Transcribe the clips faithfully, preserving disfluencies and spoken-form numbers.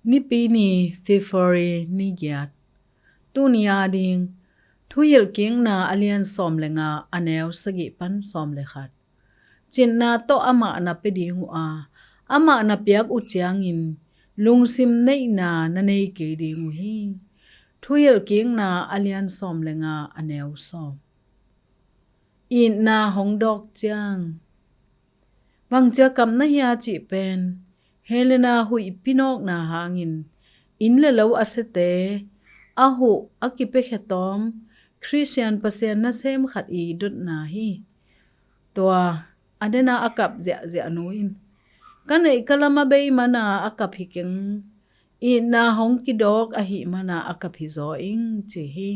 Nipi ni, February ni giat. Tuni a ding. Thuhilhkikna a lian sawm le nga, a neu sagih pan sawm le khat. Cinna tawh amah na pia ding uh a, amah na piak uh ciangin lungsim neihna na nei kei ding uh hi. Thuhilhkikna a lian sawm le nga, a neu sawm. Itna hong dawk ciang. Bangcia kap na hia cih pen, Helena huihpi nawkna hangin inn le lo a siate a huh a kipiakhia tawm Khristian Pasian nasem khat i dotna hi. Tua a dena a kap ziahziah nu in, ka neih ka lam a bei mana a kap hi keng, itna hong kidawk ahih mana a kap hi zaw ing, ci hi.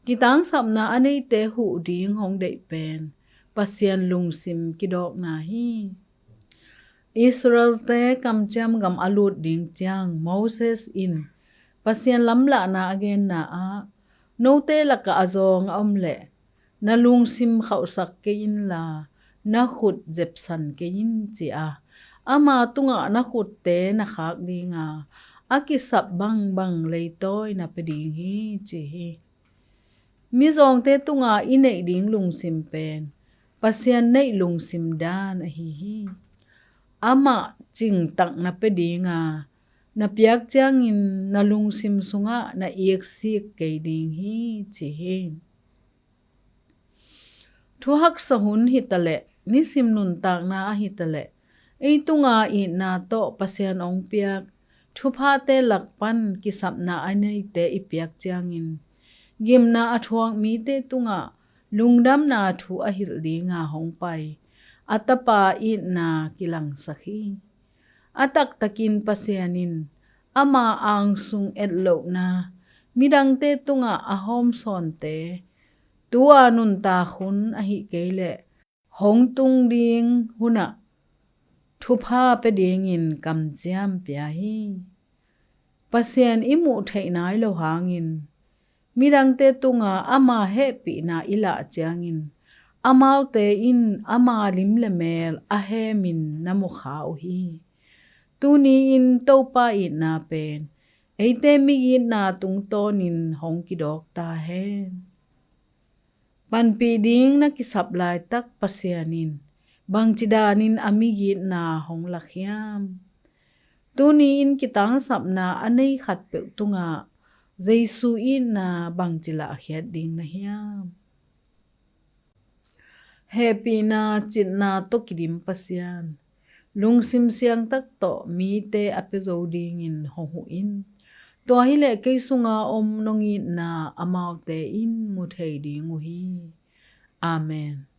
Kitangsapna a neite huh ding hong deih pen Pasian lungsim kidawkna hi. Israelte kamciam gam a lut ding ciang Moses in Pasian lamlahna a genna ah, note lakah a zawng a om leh na lungsim khauhsak kei inla, na khut zepsan kei in, ci a, ama tungah na khutte na khak dinga, a kisap bangbang leitawi na pia ding hi, ci hi. Mizawngte tunga i neih ding lungsim pen Pasian neih lungsim dan ahi hi. Amah cingtak na pia dinga, na piak ciangin na lungsim sungah na iksik kei ding hi, ci hi. Thuhaksa hun hitaleh, nisim nuntakna ahitaleh, ei tunga itna tawh Pasian hong piak thuphate lak pan kisapna a neite i piak ciangin, gimna a thuak mite tungah lungdamna thu a hilh dinga hong pai a Tapa itna kilangsak hi. A taktakin Pasian in ama angsung etlohna midangte tungah a hawmsawnte, tua nuntak hun ahih kei leh hong tung ding hunah thupha pia dingin kamciam pia hi. Pasian i muh theih nai lo hangin midangte tunga ama hehpihna i lah ciangin, amaute in ama lim le mel a hemin na mukha uh hi. Tuni-in Topa itna pen eite migitna tungtawnin hong kidawk ta hen. Panpih ding na kisap laitak Pasian in bangci danin a migitna hong lak hiam? Tuni-in kitangsapna a nei khatpeuh tungah Jesu itna bangci lahkhiat ding na hiam? Hehpihna, citna tawh kidim Pasian, lungsim siangtak tawh mite a pia zo dingin hong huh in. Tua hileh kei sunga om nong itna amaute in mu thei ding uh hi. Amen.